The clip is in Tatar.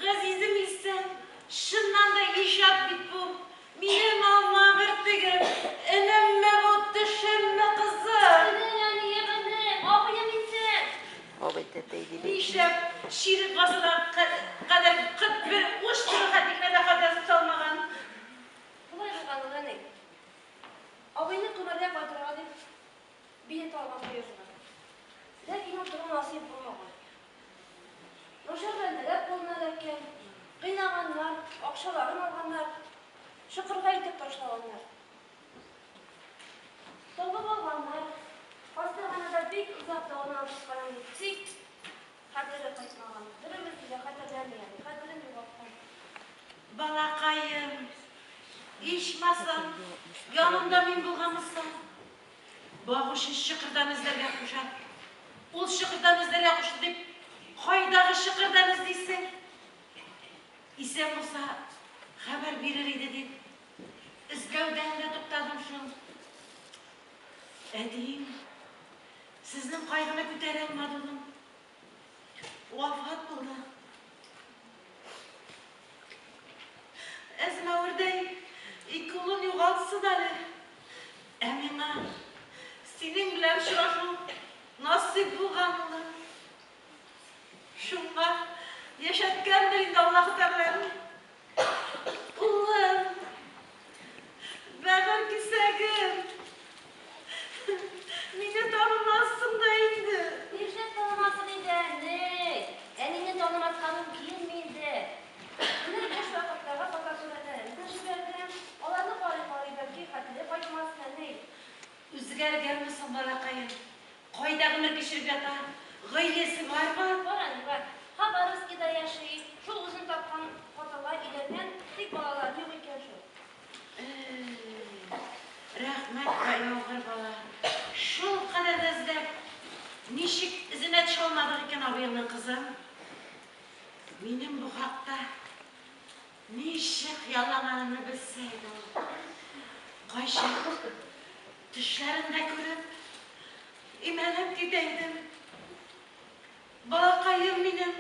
Газизем исән! Чыннан да иҗат бит бу! Минем алма бөртегем, энемме бу, төшемме, кызым? Энең, әнием, энең, абыем исән! Абый тәтәй дип әйтми. Нишләп чирек гасырга кадәр кыт бер уч төбе хәтле генә дә хат язып салмаган? Болай булган ул, әни. Абыйны күмәргә кайтырга дип билет алган поездга. Ләкин утыру насыйп булмаган. Начар бәндәләр кулына эләккән, кыйнаганнар, акчаларын алганнар, чокырга илтеп ташлаганнар. Табып алганнар, хастаханәдә бик озак дәваланып чыккан әни, тик хәтере кайтмаган, беребезне дә хәтерләми әни, хәтерен югалткан. Балакаем, ичмасам, янында мин булганмы соң? Багучы чокырдан эзләргә куша. Ул чокырдан эзләргә кушты дип, кайдагы чокырдан эзлисең? Исән булса, хәбәр бирер иде дип, эзләүдән дә туктадым шул. Әтиең сезнең кайгыны күтәрә алмады, улым. Вафат булды. Әзмәвердәй ике улын югалтсын әле. Ә миңа синең белән очрашу насыйп булган, улым. Шуңа яшәткәндер инде Аллаһы Тәгалә. Улым, бәгырь кисәгем, мине танымассың да инде. Нишләп танымасын инде, әни? Әнине танымаска мөмкинме инде? Менә яшь вакыттагы фотосурәтләрен дә җибәрдем. Аларны карый-карый, бәлки хәтере кайтмас, әни. Үзгәргәнме соң балакаем? Кайда гомер кичереп ята? Гаиләсе бармы? Бар, әни, бар. Хабаровскида яши. Шул үзен тапкан хатынга өйләнгән, тик балалары юк икән шул. Әй, рәхмәт, яугыр бала. Шулкадәр дә эзләп, ничек эзенә төшә алмадык икән абыеңның, кызым? Минем бу хакта ничек хыялланганымны белсә иде ул. Кайчак төшләрендә күреп, имәнеп китә идем. Балакаем минем!